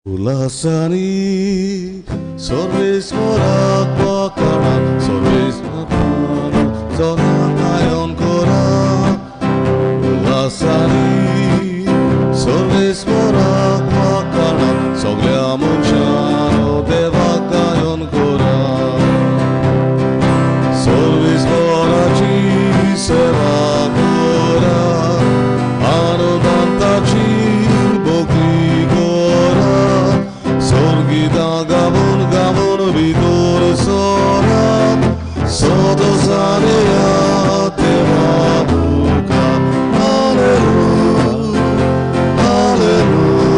उल्हासांनी सर्वेस्पराक वाखाणात, सर्वेस्पराक सदां गायन करात. उल्हासांनी सर्वेस्पराक वाखाणात, सगळ्या मनशांनो देवाक गायन करात. सर्वेस्पराची सेवा करात, आनंदान ताची भक्ती करात. स्वर्गितां गावून गावून भितर सरात, सदसानया देवा मुखार. हालेलुया, हालेलुया,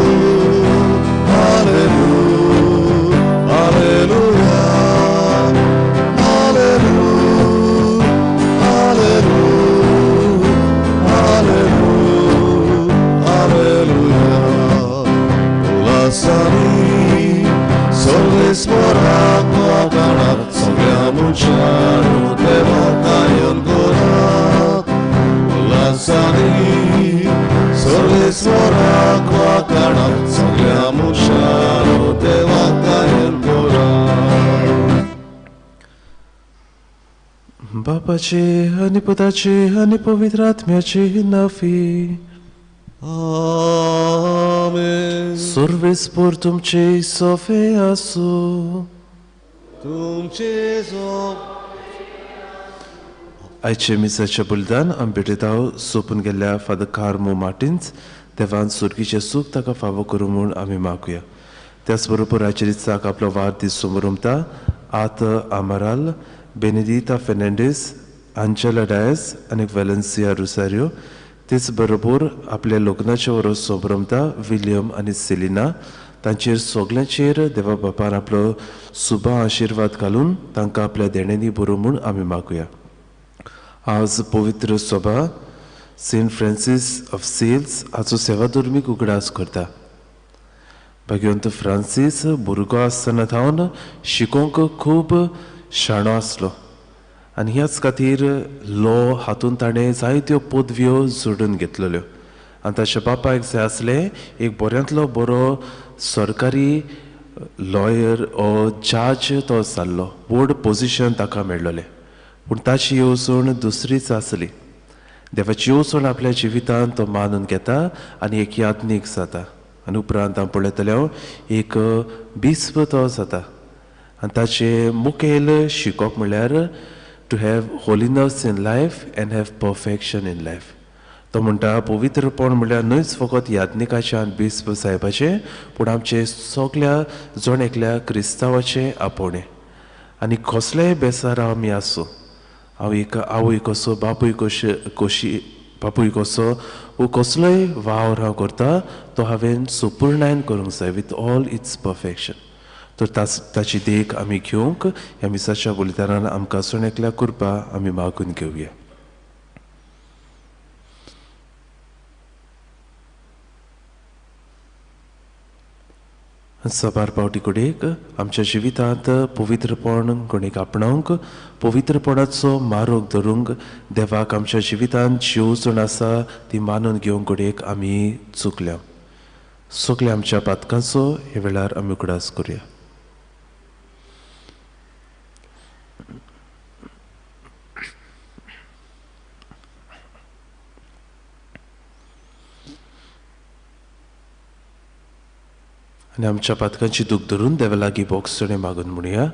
हालेलुया, हालेलुया, हालेलुया, हालेलुया, हालेलुया, हालेलुया. उल्हासांनी सर्वेस्पराक वाखाणात, सगळ्या मनशांनो देवाक गायन करात. उल्हासांनी सर्वेस्पराक वाखाणात, सगळ्या मनशांनो देवाक गायन करात. बापाचे आनी पुताचे आनी पवित्र आत्म्याचे नाफी. आमेन. सर्वेस्पर तुमचे सोफे आसूं. तुमचे आयचे मिसाचें बलिदान आमी भेटयता सोंपून गेल्ल्या फादर कार्मो मार्टिन्स, देवान सुर्गीचें सूख ताका फावो करूं म्हूण आमी मागुया. त्याच बरोबर आयच्या दिसाक आपलो वाडदीस समरमता आत आमराल, बेनेदिता फेर्नांडीस, आंजेला डायस आनी वेलन्सिया रुसारियो. तेच बरोबर आपल्या लग्नाचें वरस समरमता विलियम आनी सेलिना. तांचेर सगल्यांचेर देवा बापान आपलो सुबा आशिर्वाद घालून तांकां आपल्या देण्यांनी बरोवं म्हूण आमी मागुया. आज पवित्र सभा सेंट फ्रांसीस ऑफ सेल्स हाचो सेवाधर्मीक उगडास करता. भाग्यवंत फ्रांसीस भुरगो आसतना थावन शिकोवंक खूब शाणो आसलो आनी ह्याच खातीर लॉ हातूंत ताणें जायत्यो पदव्यो जोडून घेतलेल्यो. आनी ताच्या बापायक जाय आसलें एक बऱ्यांतलो बरो सरकारी लॉयर ओ जज तो जाल्लो, व्हड पोजिशन ताका मेळ्ळलें. पूण ताची येवजण दुसरीच आसली. देवाची येवजण आपल्या जिवितांत तो मानून घेता आनी एक याज्ञीक जाता. आनी उपरांत हांव पळयतलें एक बिस्प तो जाता. आनी ताचें मुखेल शिकोवप म्हणल्यार to have holiness in life and have perfection in life. तो म्हणटा पवित्रपण म्हणल्यार न्हयच फकत याज्ञिकाचें आनी बिस्प साहेबाचें, पूण आमचें सगल्या जण एकल्या क्रिस्तांवाचें आपोवणें. आनी कसलेय बेसार आमी आसूं, हांव एक आवय कसो, बापूय कशी, बापूय कसो वो कसलोय वावर हांव करता तो हांवें सुपूर्णायन करूंक जाय विथ ऑल it's perfection. तर ताची देख आमी घेवंक ह्या मिसाच्या बलिदानान आमकां सण एकल्या कृपा आमी मागून घेवया. सबार पावटी कडेक आमच्या जिवितांत पवित्रपण कोणीक आपणावंक, पवित्रपणाचो मारोग धरूंक, देवाक आमच्या जिवितांत येवजण आसा ती मानून घेवंक घडयेक आमी चुकल्या. सगल्या आमच्या पातकांचो हे वेळार आमी उगडास करुया. आनी आमच्या पातकांची दूख धरून देवा लागीं बोगसणें मागून म्हणुया.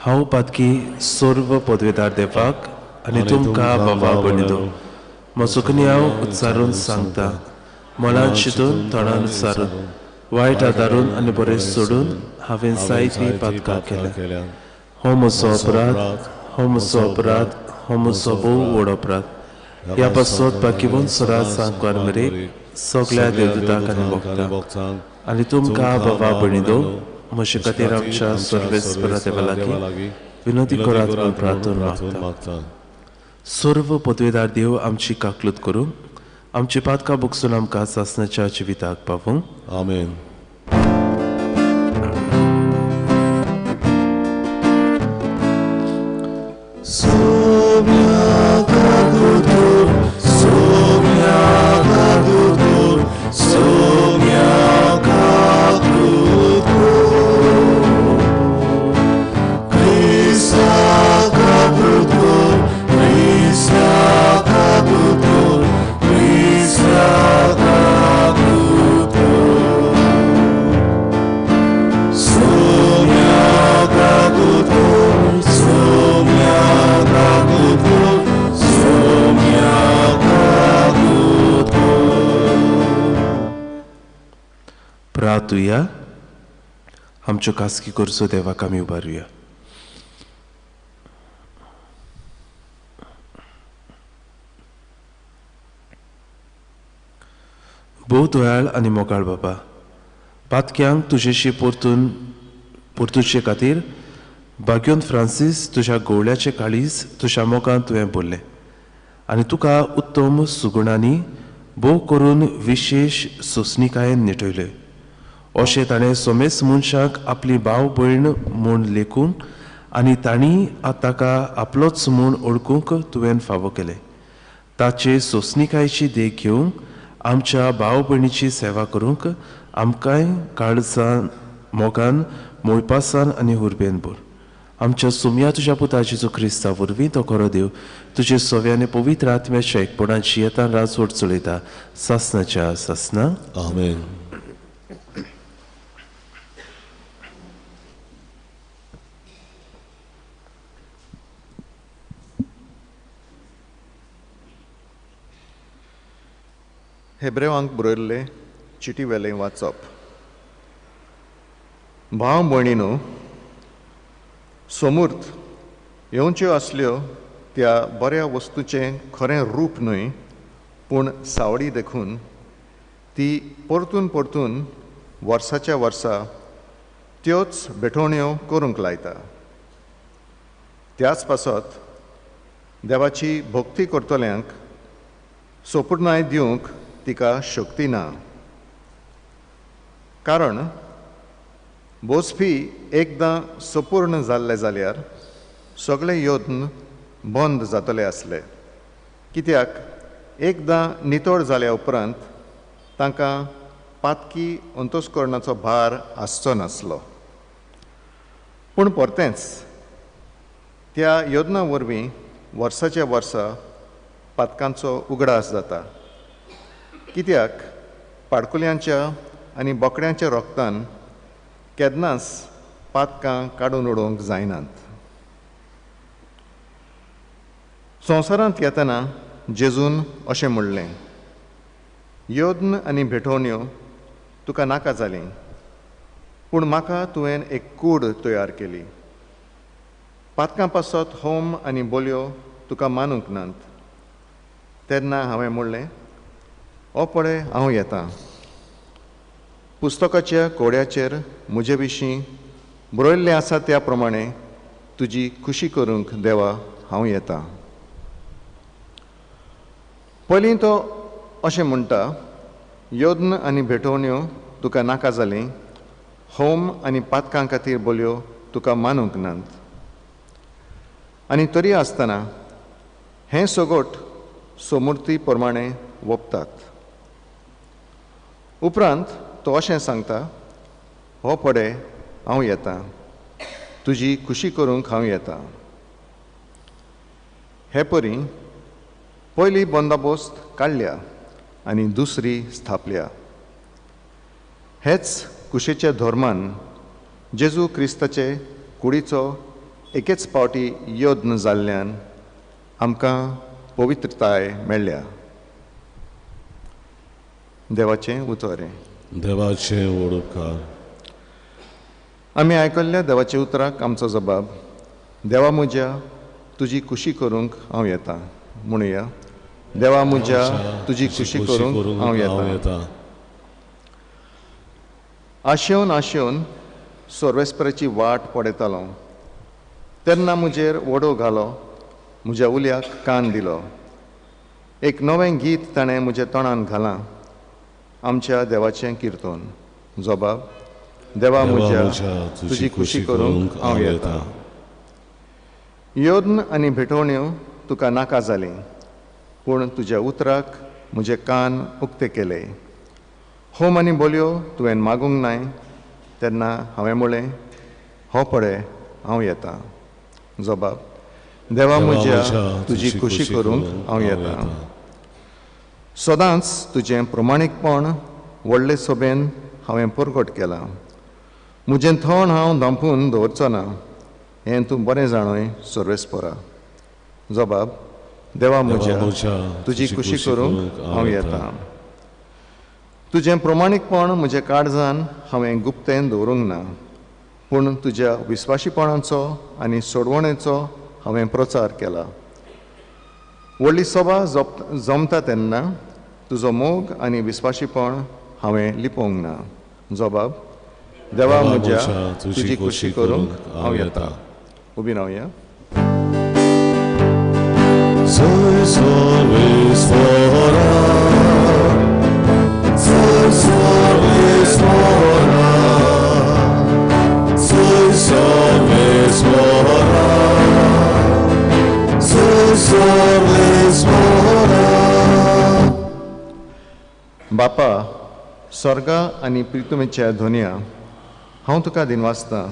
हांव पातकी सर्व पदवेदार देवाक आनी तुमकां बाबा भयणीनो म्हजो हांव उच्चारून सांगता, मनान चिंतून तोंडान उच्चारून वायट आदारून आनी बरें सोडून हांवें जायतीं पातकां केल्या. हो म्हजो अपराध, हो म्हजो अपराध, हो म्हजो भोव व्हड अपराध. ह्या पासत बाकीवन सरा सांगवार मेरेन सगल्या देवदूतांक आनी भोगता आनी तुमकां बाबा भयणीनो म्हजे खातीर आमच्या सर्वेस्परा देवा लागीं विनोदी करात म्हूण प्रार्थना मागता. सर्व पदवेदार देव आमची काकलूत करूं, आमची पातकां भोगसून आमकां सासणाच्या जिविताक पावूं. आमेन. प्रातुया. आमच्यो खासगी गरजो देवाक आमी उबारुया. भोव दयाळ आनी मोगाळ बाबा, पातक्यांक तुजेशी परतून परतुचे खातीर भाग्योन फ्रांसीस तुज्या गोवळ्याचे काळीज तुज्या मोगान तुवें बोल्लें आनी तुका उत्तम सुगुणांनी भोव करून विशेश सोंसणिकायेन निटयल्यो. अशें ताणें सोमेस मनशाक आपली भाव भयण म्हूण लेखून आनी तांणी ताका आपलोच म्हूण ओळखूंक तुवें फावो केलें. ताचे सोंसणिकायेची देख घेवंक आमच्या भाव भयणीची सेवा करूंक आमकांय काळजान मोगान मोयपासान आनी हुरबेन भर. आमच्या सुमया तुज्या पुता जेजू क्रिस्ता वरवीं तो खरो देव तुजे सव्या आनी पवित्र आत्म्याच्या एकपणान जियेतान राजवट चलयता सासनाच्या सासना. आमेन. हेब्रेवांक बरयल्ले चिटी वेलें वाचप. भाव भयणीनो, सोमूर्त येवच्यो आसल्यो त्या बऱ्या वस्तूचें खरें रूप न्हय, पूण सावळी देखून ती परतून परतून वर्साच्या वर्सा त्योच भेटवण्यो करूंक लायता. त्याच पासत देवाची भक्ती करतल्यांक सोपूर्णाय दिवंक तिका शक्ती ना. कारण बोसपी एकदां सपूर्ण जाल्ले जाल्यार सगळे यत्न बंद जातले आसले, कित्याक एकदां नितळ जाल्या उपरांत तांकां पातकी अंतस्करणाचो भार आसचो नासलो. पूण परतेंच त्या यत्ना वरवीं वर्साच्या वर्सा पातकांचो उगडास जाता, कित्याक पाडकुल्यांच्या आनी बोकड्यांच्या रोगतान केन्नाच पातकां काडून उडोवंक जायनात. संवसारांत येतना जेजून अशें म्हणलें, यत्न आनी भेटवण्यो तुका नाका जालीं, पूण म्हाका तुवें एक कूड तयार केली. पातकां पासत होम आनी बोलयो तुका मानूंक नात. तेन्ना हांवें म्हणलें, ओ पळय हांव येतां. पुस्तकाच्या कोड्याचेर म्हजे विशीं बरयल्लें आसा त्या प्रमाणे तुजी खुशी करूंक देवा हांव येतां. पयलीं तो अशें म्हणटा, यत्न आनी भेटवण्यो तुका नाका जालीं, होम आनी पातकां खातीर बोलयो तुका मानूंक नात. आनी तरी आसतना हें सगट सोमुर्ती प्रमाणे वपतात. उपरांत तो अशें सांगता, हो पडे हांव येतां, तुजी खुशी करूंक हांव येतां. हे परी पयली बंदोबस्त काडल्या आनी दुसरी स्थापल्या. हेच कुशीच्या धर्मान जेजू क्रिस्ताचे कुडीचो एकेच पावटी यत्न जाल्ल्यान आमकां पवित्रताय मेळ्ळ्या. देवाचें उतर. देवाचें उपकार. आमी आयकल्ल्या देवाच्या उतराक आमचो जबाब, देवा म्हज्या तुजी खुशी करूंक हांव येतां. म्हणुया, देवा म्हज्या तुजी खुशी करूंक हांव येतां. आशेवन आशेवन सर्वेस्पराची वाट पळयतालो, तेन्ना म्हजेर वडो घालो, म्हज्या उल्याक कान दिलो. एक नवें गीत ताणें म्हज्या तोंडान घालां, आमच्या देवाचें किर्तन. जबाब, देवा म्हज्या तुजी खुशी करूंक हांव येतां. यत्न आनी भेटवण्यो तुका नाका जालीं, पूण तुज्या उतराक म्हजे कान उक्ते केले. होम आनी बोलयो तुवें मागूंक नाय, तेन्ना हांवें म्हणलें, हो पळय हांव येतां. जबाब, देवा म्हज्या तुजी खुशी करूंक हांव येतां. सदांच तुजें प्रमाणीकपण व्हडले सोबेन हांवें परगट केलां. म्हजें थोंड हांव धांपून दवरचो ना, हें तूं बरें जाणय सर्वेस्परा. जबाब, देवा म्हज्या तुजी खुशी करूंक हांव येतां. तुजें प्रमाणीकपण म्हज्या काळजान हांवें गुप्तेन दवरूंक ना, पूण तुज्या विस्वाशीपणाचो आनी सोडवणेचो हांवें प्रचार केला. व्हडली सभा जमता तेन्ना तुजो मोग आनी विस्वाशीपण हांवें लिपोवंक ना. जबाब, देवा म्हज्या तुजी खुशी करूंक हांव येता. उबी रावया. बापा, स्वर्गा आनी प्रितुमेच्या धोन्या, हांव तुका दिनवासता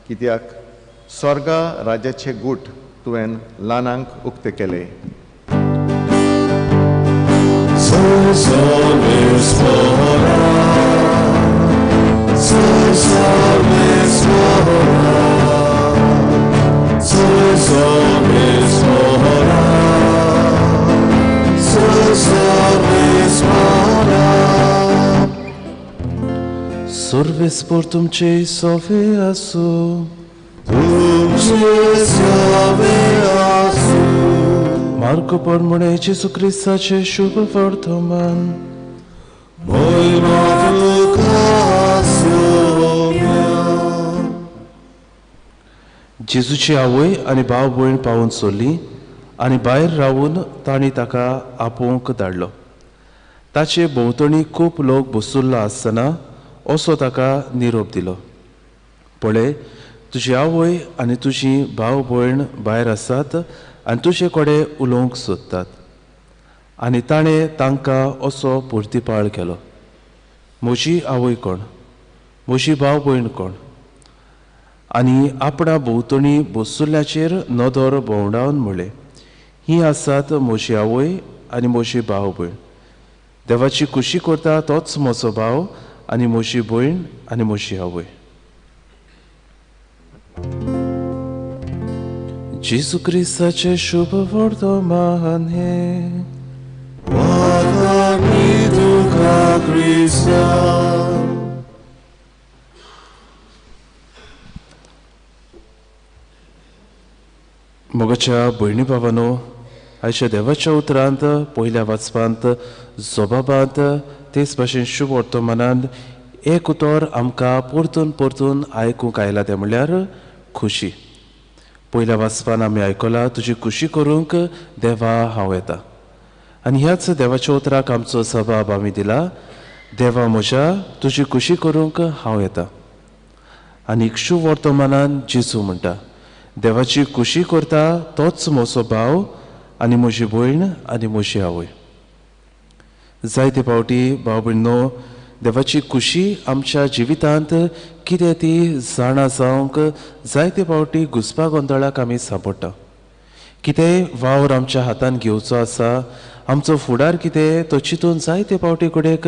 कित्याक स्वर्गा राज्याचे गूट तुवें ल्हानांक उक्ते केले. सर्वेस्पर तुमचे सोवे आसूं. तुमचे सोवे आसूं. मार्को परमणे जेजू क्रिस्ताचे शुभ वर्तमान. महिमा तुका आसूं. जेजूची आवय आनी भाव भयण पावून सोडली आनी भायर रावून तांणी ताका आपोवंक धाडलो. ताचे भोंवतणी खूब लोक बसुल्लो आसतना असो ताका निरोप दिलो, पळय तुजी आवय आनी तुजी भाव भयण भायर आसात आनी तुजे कडेन उलोवंक सोदतात. आनी ताणें तांकां असो पुर्तीपाळ केलो, म्हजी आवय कोण, म्हजी भाव भयण कोण? आनी आपणा भोंवतणी बसुल्ल्याचेर नदर भोंवडावन म्हणलें, ही आसात म्हजी आवय आनी म्हजी भाव भयण. देवाची खुशी करता तोच म्हजो भाव आनी म्हजी भयण आनी म्हजी आवय. जेजू क्रिस्ताचें शुभ वर्तमान हें. मोगाच्या भयणी भावानो, आयच्या देवाच्या उतरांत पयल्या वाचपांत जबाबांत तेच भाशेन शुभ वर्तमानांत एक उतर आमकां परतून परतून आयकूंक आयलां तें म्हणल्यार खुशी. पयल्या वाचपान आमी आयकलां, तुजी खुशी करूंक देवा हांव येता. आनी ह्याच देवाच्या उतराक आमचो जबाब आमी दिला, देवा म्हज्या तुजी खुशी करूंक हांव येता. आनी शुभ वर्तमानान जेजू म्हणटा, देवाची खुशी करता तोच म्हजो भाव आनी म्हजी भयण आनी म्हजी आवय. जायते फावटी भाव भयणो, देवाची खुशी आमच्या जिवितांत कितें ती जाणा जावंक जायते फावटी घुसपा गोंदळाक आमी सांपडटा. कितेंय वावर आमच्या हातान घेवचो आसा, आमचो फुडार कितें तो चिंतून जायते फावटी कडेक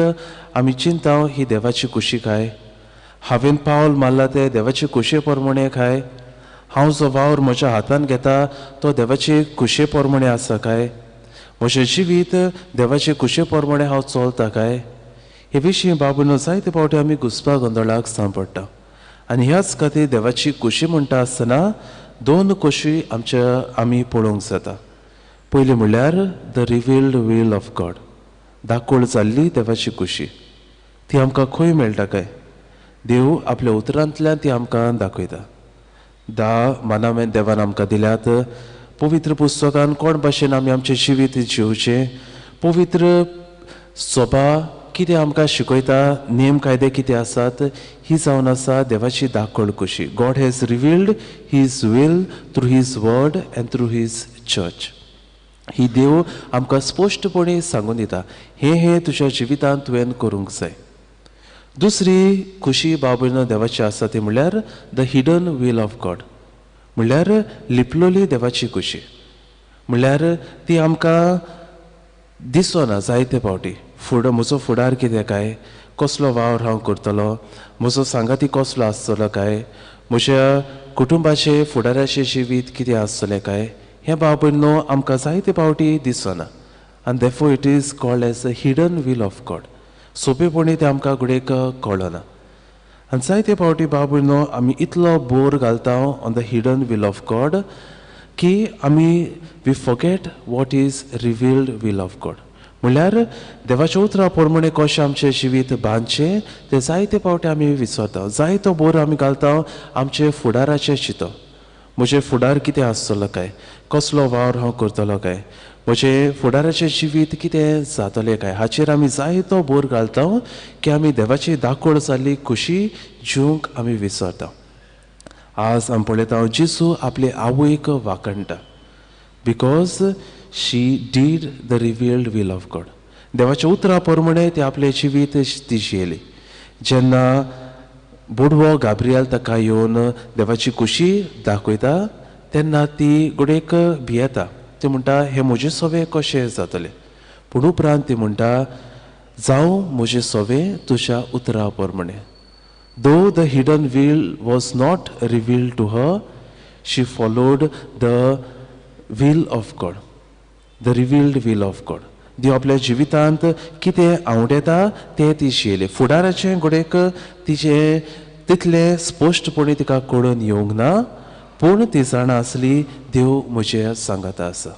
आमी चिंता, ही देवाची खुशी काय, हांवें पावल मारला तें देवाची खुशे प्रमाणे काय, हांव जो वावर म्हज्या हातान घेता तो देवाचे खुशे प्रमाणे आसा काय, म्हजें जिवीत देवाचे खुशे प्रमाणे हांव चलता काय, हे विशीं बाबून जायते फावटी आमी घुसपा गोंदळाक सांपडटा. आनी ह्याच खातीर देवाची खुशी म्हणटा आसतना दोन खोशी आमच्या आमी पळोवंक जाता. पयलीं म्हणल्यार the revealed will of God, दाखोळ जाल्ली देवाची खुशी, ती आमकां खंय मेळटा काय? देव आपल्या उतरांतल्यान ती आमकां दाखयता. 10 मानामेन देवान आमकां दिल्यात. पवित्र पुस्तकान कोण भाशेन आमी आमचें जिवीत जिवचें, पवित्र सोबा कितें आमकां शिकयता, नेम कायदे कितें आसात, ही जावन आसा देवाची दाखोळ खुशी. God has revealed his will through his word and through his church. ही देव आमकां स्पश्टपणी सांगून दिता, हें हें तुज्या जिवितांत तुवें करूंक जाय. दुसरी खुशी बाबून देवाची आसा ती म्हणल्यार the hidden will of God, म्हणल्यार लिपलोली देवाची खुशी. म्हणल्यार ती आमकां दिसना जायते फावटी. फुड म्हजो फुडार कितें काय, कसलो वावर हांव करतलो, म्हजो सांगाती कसलो आसतलो काय, म्हज्या कुटुंबाचें फुडाराचें जिवीत कितें आसतलें काय, हें बाबून आमकां जायते फावटी दिसना. आनी therefore it is called as a hidden will of God. सोंपेपणी तें आमकां घडयेक कळना. आनी जायते फावटी बाबू आमी इतलो बोर घालता on the hidden will of God की आमी we forget what is revealed will of God. म्हणल्यार देवाच्या उतरा प्रमाणे कशें आमचें जिवीत बांदचें तें जायते फावटी आमी विसरता. जायतो बोर आमी घालता आमचे फुडाराचें चिंतप, म्हजें फुडार कितें आसतलो काय, कसलो वावर हांव करतलो काय, म्हजें फुडाराचें जिवीत कितें जातलें काय, हाचेर आमी जायतो बोर घालता की आमी देवाची दाखोळ जाल्ली खुशी जिवंक आमी विसरता. आज आमी पळयता जेजू आपले आवयक वाखणटा because she did the revealed will of God. देवाच्या उतरा प्रमाणे ती आपलें जिवीत ती जियेली. जेन्ना बोडवो गाब्रियल ताका येवन देवाची खुशी दाखयता तेन्ना ती घडयेक भियेता. ती म्हणटा हें म्हजें सवें कशें जातलें, पूण उपरांत ती म्हणटा जावं म्हजें सवें तुज्या उतरा प्रमाणे. Though the hidden will was not revealed to her, she followed the will of God, the revealed will of God. देव आपल्या जिवितांत कितें आवडटा तें ती जियेली. फुडाराचें घडयेक तिचें तितलें स्पश्टपणी तिका कळून येवंक ना, पूण ती जाणा आसली देव म्हजे सांगाता आसा.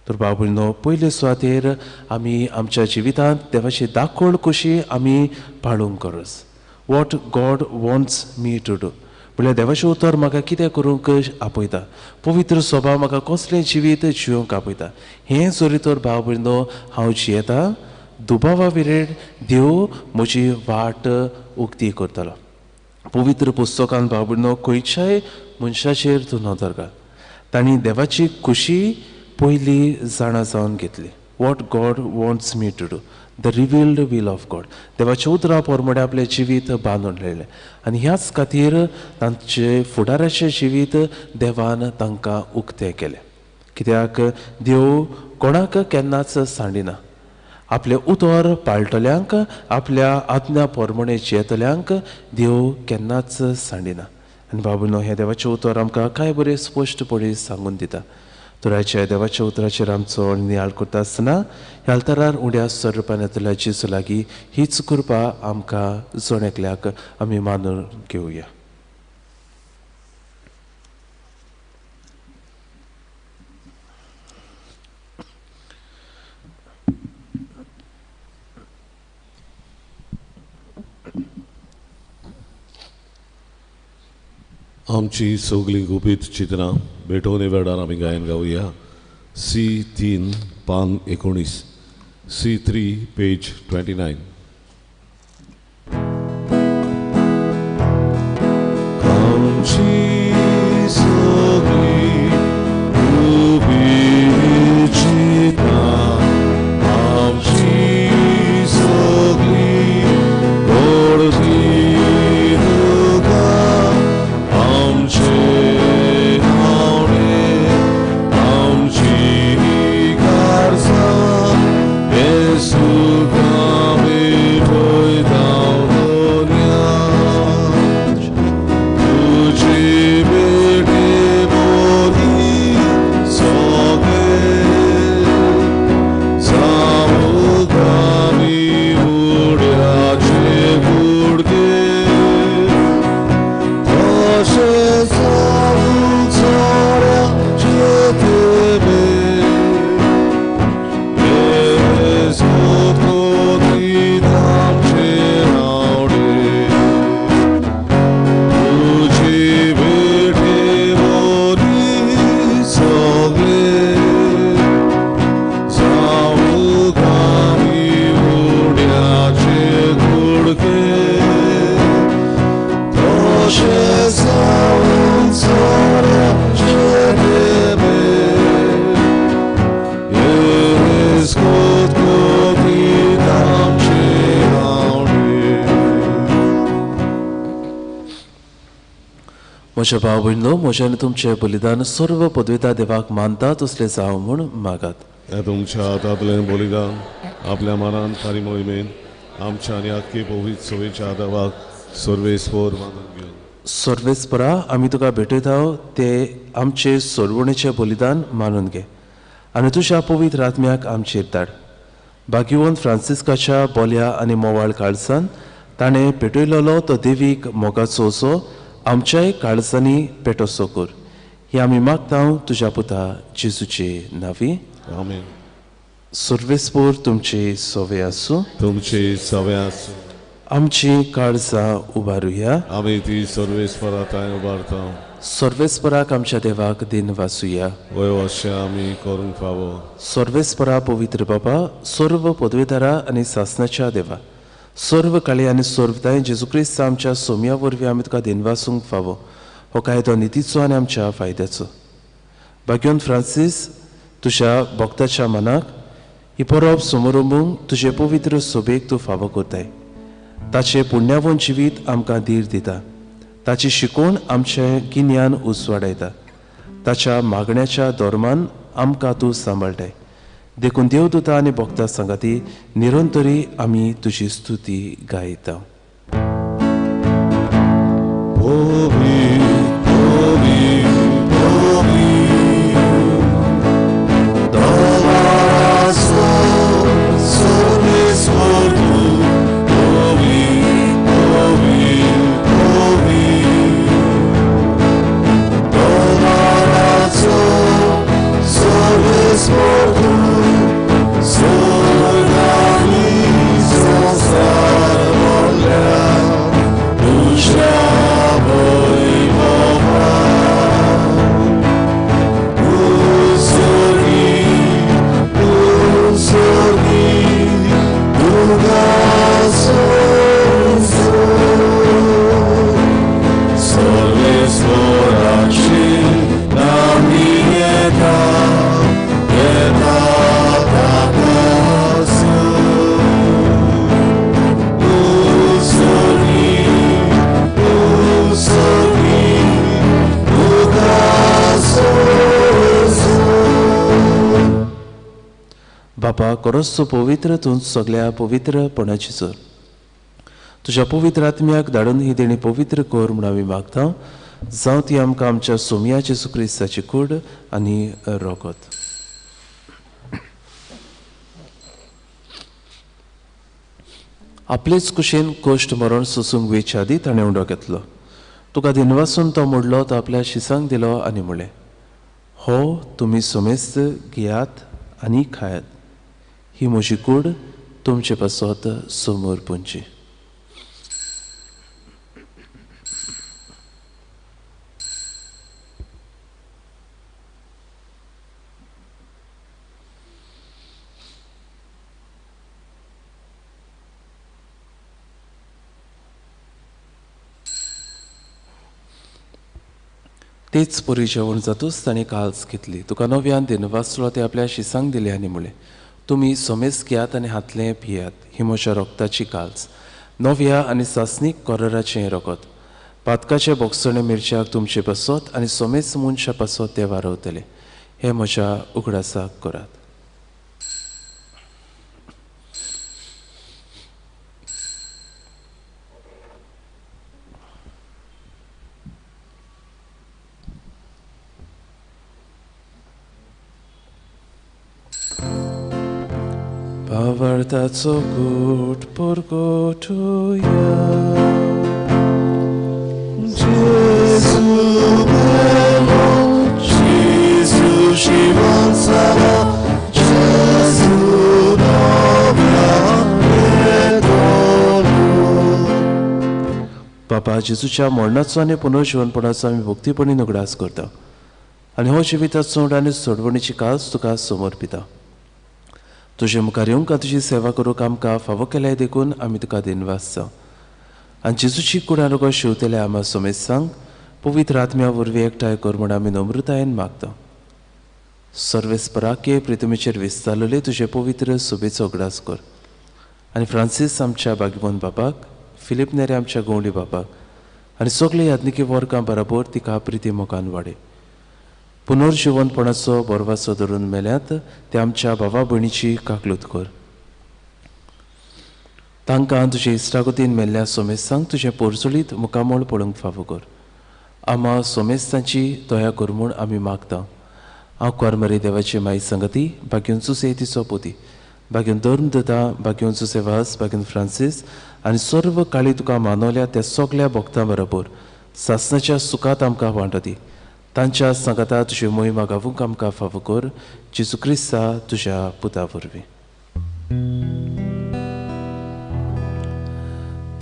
तर बाबुलनो पयले सुवातेर आमी आमच्या जिवितांत देवाची दाखोळ कशी आमी पाळूंक गरज. What God wants me to do म्हणल्यार देवाचें उतर म्हाका कितें करूंक आपयता, पवित्र स्वभाव म्हाका कसलें जिवीत जिवंक आपयता, हें जरी तर भाव भयणो हांव जियेता दुबावा विरेर देव म्हजी वाट उक्ती करतलो. पवित्र पुस्तकान भाव भयणो खंयच्याय मनशाचेर तूं नदर घाल, तांणी देवाची खुशी पयली जाणा जावन घेतली. What God wants me to do, the revealed will of God. देवाच्या उतरा प्रमाणे आपलें जिवीत बांदून लायलें आनी ह्याच खातीर तांचे फुडाराचें जिवीत देवान तांकां उक्तें केलें. कित्याक देव कोणाक केन्नाच सांडिना. आपलें उतर पाळटल्यांक, आपल्या आज्ञा प्रमाणे जियेतल्यांक देव केन्नाच सांडिना. आनी बाबूनो हें देवाचें उतर आमकां कांय बरें स्पश्टपणी सांगून दिता. तर आयच्या देवाच्या उतराचेर आमचो नियाळ करता आसतना ह्या आल्तारार उण्या स्वरुपान येतल्या जेजू लागीं हीच कृपा आमकां जण एकल्याक आमी मानून घेवया. आमची सगळीं गुपीत चित्रां भेटोवणे वेळार आमी गायन गावया. सी 3 पान 19, सी 3 पेज 29. आमची सगळीं गुपीत चित्रां, आमची सगळीं गोडवी म्हज्या भाव भयणो, म्हजें आनी तुमचें बलिदान सर्व पदविता देवाक मानता तसलें जावं म्हूण मागात. तुमच्या हातांतलें बलिदान आपल्या मनान फारी मोहिमेन आमच्या आनी आख्खे पवित्र सवेच्या देवाक सर्वेस्पर मानून घेवन. सर्वेस्परा आमी तुका भेटयता ते आमचे सोडवणेचें बलिदान मानून घे आनी तुज्या पवित्र आत्म्याक आमचेर धाड, भाग्यवंत फ्रांसिस्काच्या बोल्या आनी मोवाळ काळसान ताणें पेटयलेलो तो देवीक मोगाचो असो आमच्याय काळजांनी पेटोसो कर. ही आमी मागता तुज्या पुता जेजूचे नांवी. आमेन. सर्वेस्पोर तुमचे सवे आसूं. तुमचे सवे आसूं. आमची काळजां उबारुया. आमी ती सर्वेस्परा थंय उबारता. सर्वेस्पराक आमच्या देवाक दिन वासुया. वय अशें आमी करूंक फावो. सर्वेस्परा पवित्र बाबा, सर्व पदवेदारा आनी सासनाच्या देवा, सर्व काळी आनी सर्वताय जेजू क्रिस्त आमच्या सोम्या वरवीं आमी तुका दिन वासूंक फावो. हो कायदो नितीचो आनी आमच्या फायद्याचो. भाग्यवंत फ्रांसीस, तुज्या भक्ताच्या मनाक ही परब समोरंबूंक तुजे पवित्र सोबेक तूं फावो करताय. ताचें पुण्यावन जिवीत आमकां धीर दिता. ताची शिकवण आमचें गिन्यान उजवाडायता. ताच्या मागण्याच्या धर्मान आमकां तूं सांबाळटाय. देखून देवदूता आनी भक्ता सांगाती निरंतरी आमी तुजी स्तुती गायता. बापा, कोरसचो पवित्र तूं सगळ्या पवित्रपणाची चर. तुज्या पवित्र आत्म्याक धाडून ही देणी पवित्र कर म्हूण आमी मागता. जावं ती आमकां आमच्या सोम्या जेजू क्रिस्ताची कूड आनी रोगत. आपलेच कुशीन कश्ट मरण सोसूंक वेच्या आदी ताणें उंडो घेतलो. तुका दिनवासून तो मोडलो, तो आपल्या शिसांक दिलो आनी म्हणलें, हो तुमी सोमेस्त घेयात आनी खायात. ही म्हजी कूड तुमचे पासत समोर पुंची. तेच परी जेवण जातूच ताणें काल्स घेतली. तुका नव्यान दिनवासलो ते आपल्या शिसांक दिले आनी म्हणलें, तुमी सोमेस घेयात आनी हातलें पियात. ही म्हज्या रोगताची काल्स, नव्या आनी सासणीक कोरराचें रोगत. पातकाचे बोगसणे मिरच्याक तुमचे पासत आनी सोमेस मनशा पासत ते वारवतले. हें म्हज्या उगडासाक करात. भावार्थाचो गूट परगटुया. जेजू मेलो, जेजू जिवन जाला, जेजू नव्यान पेटलो. बाबा, जेजूच्या मरणाचो आनी पुनर्जिवनपणाचो आमी भक्तीपणी उगडास करता आनी हो जिविताचो आनी सोडवणीची काज तुका समर्पिता. तुजे मुखार येवंक तुजी सेवा करूंक आमकां फावो केल्याय देखून आमी तुका दिनवास जावं. आनी जेजूची कुडां रोगो शिंवतल्या आमा सोमेस्तांक पवित्र आत्म्या वरवीं एकठांय कर म्हूण आमी नम्रतायेन मागता. सर्वेस्पराके प्रितमेचेर विस्तारलेले तुजे पवित्र सोबेचो उगडास कर आनी फ्रांसीस आमच्या बागीबोन बापाक, फिलीप नेरे आमच्या गवंडी बापाक आनी सगळे यादनिकी वर्गां बराबर तिका प्रिती मोगान वाडय. पुनर्जिवनपणाचो बरवासो धरून मेल्यात ते आमच्या भावा भयणीची काकलूत कर. तांकां तुजे इश्टागतीन मेल्ल्या सोमेस्तांक तुजें पोरचोळीत मुखामळ पळोवंक फावो कर. आमा सोमेस्तांची दया कर म्हूण आमी मागता. हांव कोरमरी देवाची माई संगती, भाग्योन सुसे तिचो पोती बागेवन धर्म दता, बागेवन जुसेवास, बागेवन फ्रांसीस आनी सर्व काळी तुका मानवल्या त्या सगल्या भक्तां बरोबर सासनाच्या सुखात आमकां वांटो दी. तांच्या सांगाता तुजी मोहिमा गावूंक आमकां फावो कर, जेजू क्रिस्ता तुज्या पुता वरवीं.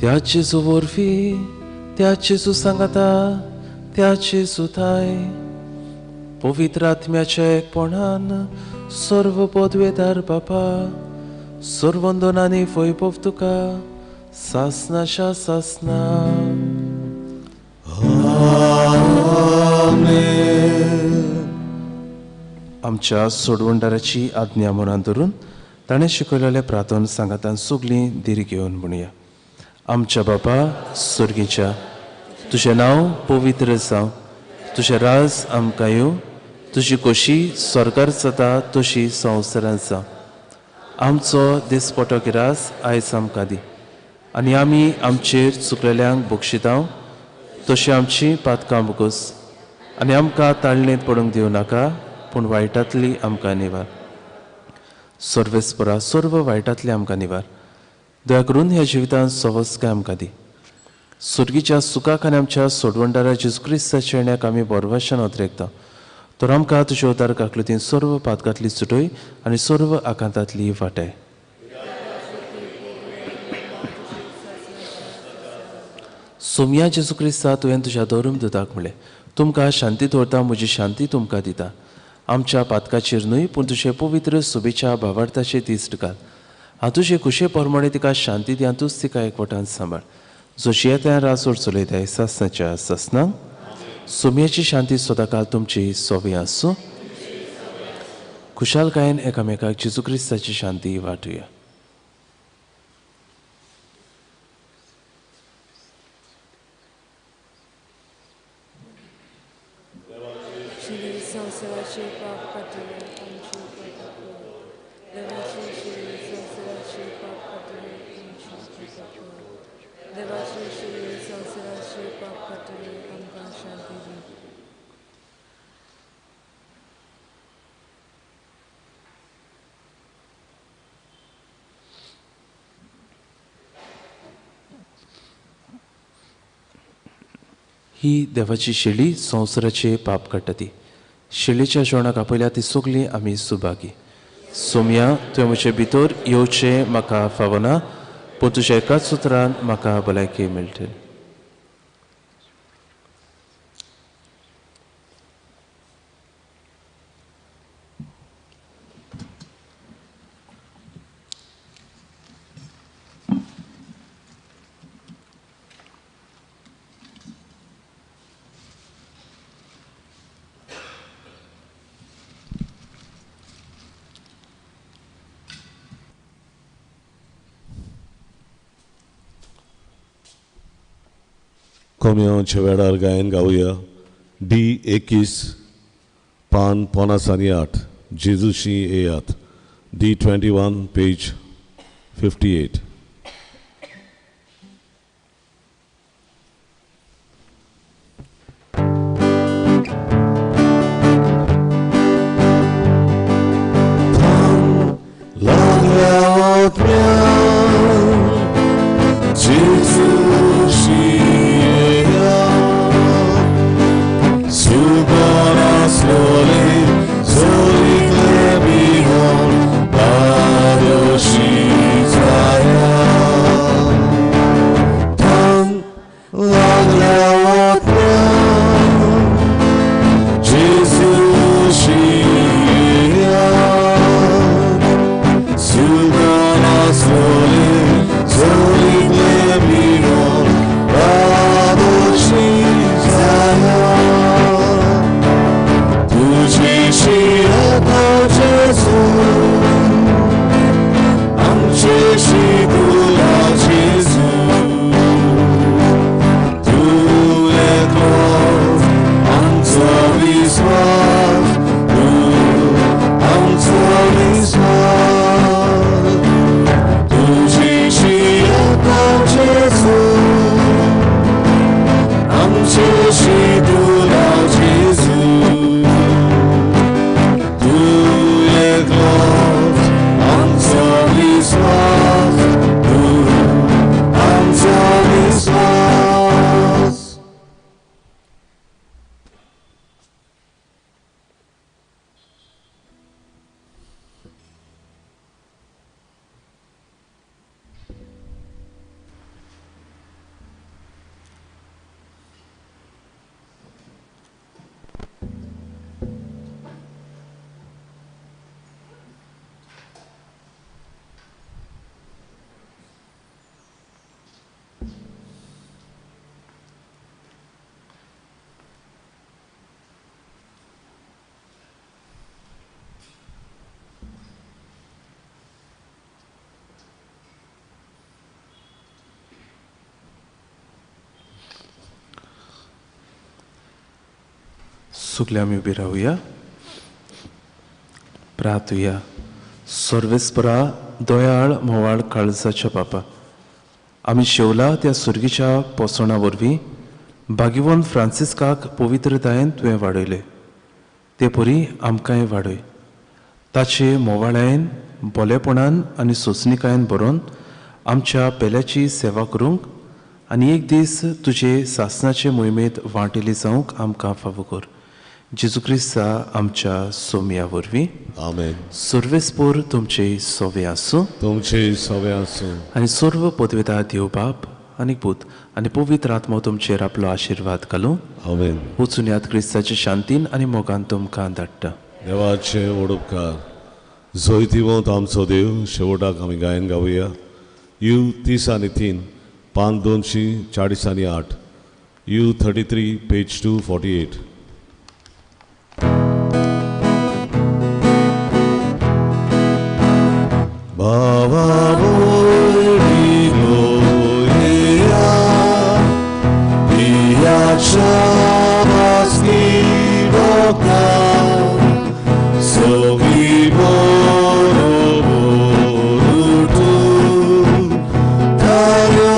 त्या जेजू वरवीं, त्या जेजू सांगाता, त्या जेजू थाय पवित्र आत्म्याच्या एकपणान सर्व पदवेदार बापा, सर्वंदनांनी वैभव तुका सासनाच्या सासना. आमच्या सोडवणदाराची आज्ञा मनान धरून ताणें शिकयलेलें प्रार्थन सांगातान सगळीं धीर घेवन म्हणुया. आमच्या बापा स्वर्गीच्या, तुजें नांव पवित्र जावं, तुजें राज आमकां येवं, तुजी खोशी स्वर्गार जाता तशी संवसारांत जावं. आमचो दिसपटो गिरास आयज आमकां दी आनी आमी आमचेर चुकलेल्यांक बक्षितांव तशी आमची पातकां बोगस आनी आमकां ताळणेंत पडूंक दिवं नाका, पूण वायटांतली आमकां निवार. सर्वेस्परा सर्व वायटांतली आमकां निवार. दया करून ह्या जिवितांत सवस्काय आमकां दी. सुर्गीच्या सुखाक आनी आमच्या सोडवणदारा जेजू क्रिस्ताच्या येण्याक आमी बरवाशान अत्रेकता, तर आमकां तुज्या उदार काकलुतीन सर्व पातकांतली सुटय आनी सर्व आकांतांतली वाटाय. सोमया जेजू क्रिस्ता, तुवें तुज्या धर्म दुताक म्हणलें, तुमकां शांती दवरता, म्हजी शांती तुमकां दिता. आमच्या पातकाचेर न्हय पूण तुजे पवित्र सुबेच्या भावार्थाचे दिश्ट घाल. हांव तुजे खुशे प्रमाणे तिका शांती दी आनी तूंच तिका एकवटान सांबाळ. जशी येता राजवट चलयताय सासनाच्या सासनाक. सोमयाची शांती सदांकाल तुमची सोबी आसूं. खुशालकायेन एकामेकाक जेजू क्रिस्ताची शांती वांटुया. ही देवाची शेळी संवसाराचे पाप काडटा ती. शेळीच्या जेवणाक आपयल्या ती सगळीं आमी सुभागी. सोमया, तुवें म्हजे भितर येवचें म्हाका फावना, पूण तुज्या एकाच उतरान म्हाका भलायकी मेळटली. कोम्यांच्या वेळार गायन गावया. डी 21 पान 58 जेजूशी येयात. डी 21 पेज 58. Tu सगळे आमी उबी रावया, प्रार्थुया. सर्वेस्परा दयाळ म्होवाळ काळजाच्या बापा, आमी शेवला त्या सुर्गीच्या पोसवणा वरवीं भाग्यवंत फ्रांसिस्काक पवित्रतायेन तुवें वाडयले, ते परी आमकांय वाडय. ताचे म्होवाळायेन, बोलेपणान आनी सोंसणिकायेन बरोवन आमच्या पेल्याची सेवा करूंक आनी एक दीस तुजे सासनाचे मोहिमेंत वांटेली जावंक आमकां फावो कर. जेजू क्रिस्ता आमच्या सोमया वरवीं. आमेन. सर्वेस्पोर तुमचे सोवे आसूं, तुमचे सोवे आसूं. आनी सर्व पदवेता देव बाप आनी पूत आनी पवित्र आत्मो तुमचेर आपलो आशिर्वाद घालूं. आमेन. वचून याद क्रिस्ताचे शांतीन आनी मोगान तुमकां धाडटा. देवाचे वडोपकार जैतिवंत आमचो देव. शेवटाक आमी गायन गावया. You 30 आनी 3, पान 248 आनी 8, you 33 page 248. बाबा Tayo.